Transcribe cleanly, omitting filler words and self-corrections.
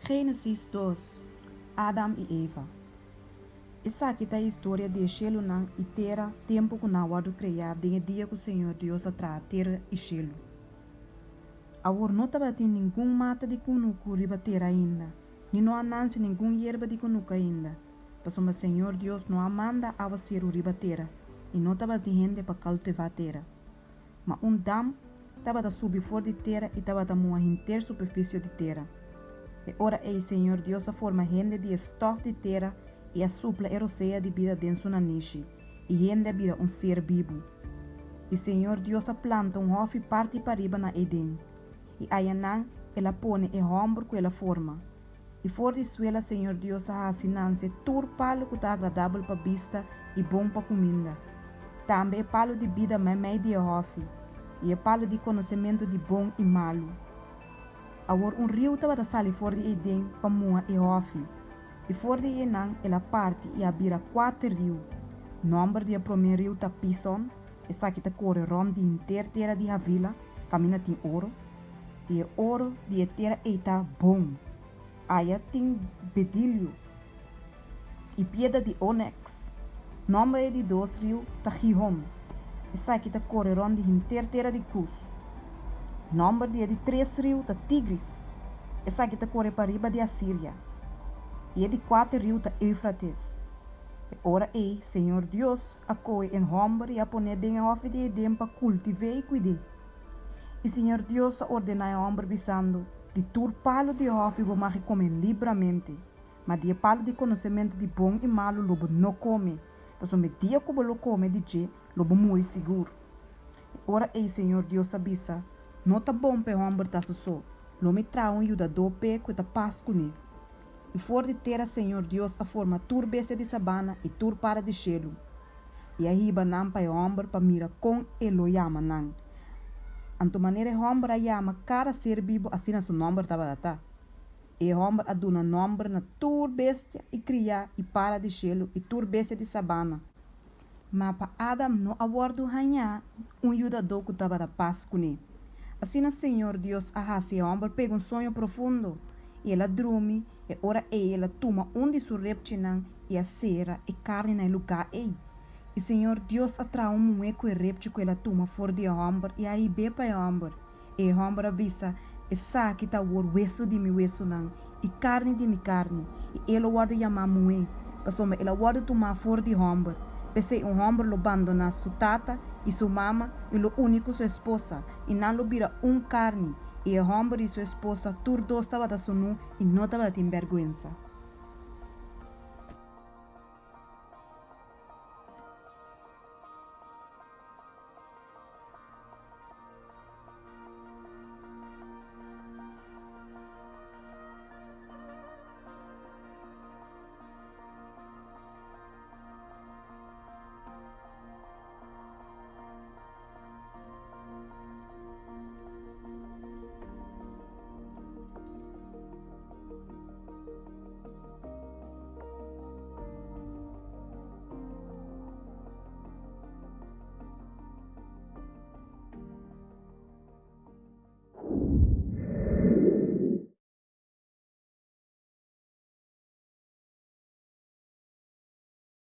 Génesis dos, Adam i Eva. Esaki ta e historia di e shelunan i tera tempu ku nan a wòrdu kreá den e dia ku Señor Dios a traha tera i shelu. Awor no tabatin ningun mata di kunuku riba tera ainda, ni no a nanse ningun yerba di kunuku ainda, pasobra Señor Dios no a manda awaseru riba tera i no tabatin hende pa kultivá tera. Ma un dam tabata subi for di tera i tabata muha henter superfisio di tera. E ora ei Señor Dios a forma hende di e stòf di tera i a supla e rosea di bida den su nanishi, i hende a bira un ser bibu. I Señor Dios a planta un hòfi parti pariba na Eden, i ayanan El a pone e hòmber ku El a forma. I for di suela Señor Dios a hasi nanse tur palu ku ta agradabel pa bista i bon pa kuminda. Tambe e palu di bida meimei di e hòfi, i e palu di konosementu di bon i malu. Awor un riu tabata sali for di Eden pa muha e hòfi, i for di einan el a parti i a bira kuater riu. Nòmber di e promé riu ta Pison, esaki ta kore rònt di henter tera di Havila, kaminda tin oro. I e oro di e tera ei ta bon. Aya tin bedilio i piedra di oneks. Nòmber e di dos riu ta Gihon. Esaki ta kore rònt di henter tera di Kus. Nòmber di e di tres riu ta Tigris. Esaki ta kore pariba di Asiria. I e di kuater riu ta Eufrates. E ora ei Señor Dios a kohe e hòmber i a pon'é den e hòfi di Eden pa kultiv'é i kuid'é. I Señor Dios a ordená e hòmber, bisando, Di tur palu di e hòfi bo mag kome libramente, ma di e palu di konosementu di bon i malu lo bo no kome, pasobra e dia ku bo lo kome di dje, lo bo muri sigur. E ora ei Señor Dios a bisa, No ta bon pa e hòmber ta su so, lo mi traha un yudadó p'e ku e ta pas kuné. I for di tera Señor Dios a forma tur bestia di sabana i tur para di shelu, i a hiba nan pa e hòmber pa mira kon e lo yama nan. Anto manera e hòmber a yama kada ser bibu asina su nòmber tabata ta. I e hòmber a duna nòmber na tur bestia i kriá i para di shelu i tur bestia di sabana. Ma pa Adam no a wòrdu hañá un yudadó ku tabata pas kuné. Asina Señor Dios a hasi e hòmber pega un soño profundo, i el a drumi, e ora ei el a tuma un di su repchinan i a sera e karni na e lugá ei. I Señor Dios a traha un muhé ku e repchi ku el a tuma for di e hòmber i a hib'é pa e hòmber. E hòmber a bisa, Esaki ta awor wesu di mi wesunan i karni di mi karni, i e lo wòrdu yamá muhé, pasobra el a wòrdu tumá for di hòmber. P'esei un hòmber lo bandoná su tata i su mama i lo uni ku su esposa, i nan lo bira un karni. I e hòmber i su esposa tur dos tabata sunú i no tabatin bèrgwensa.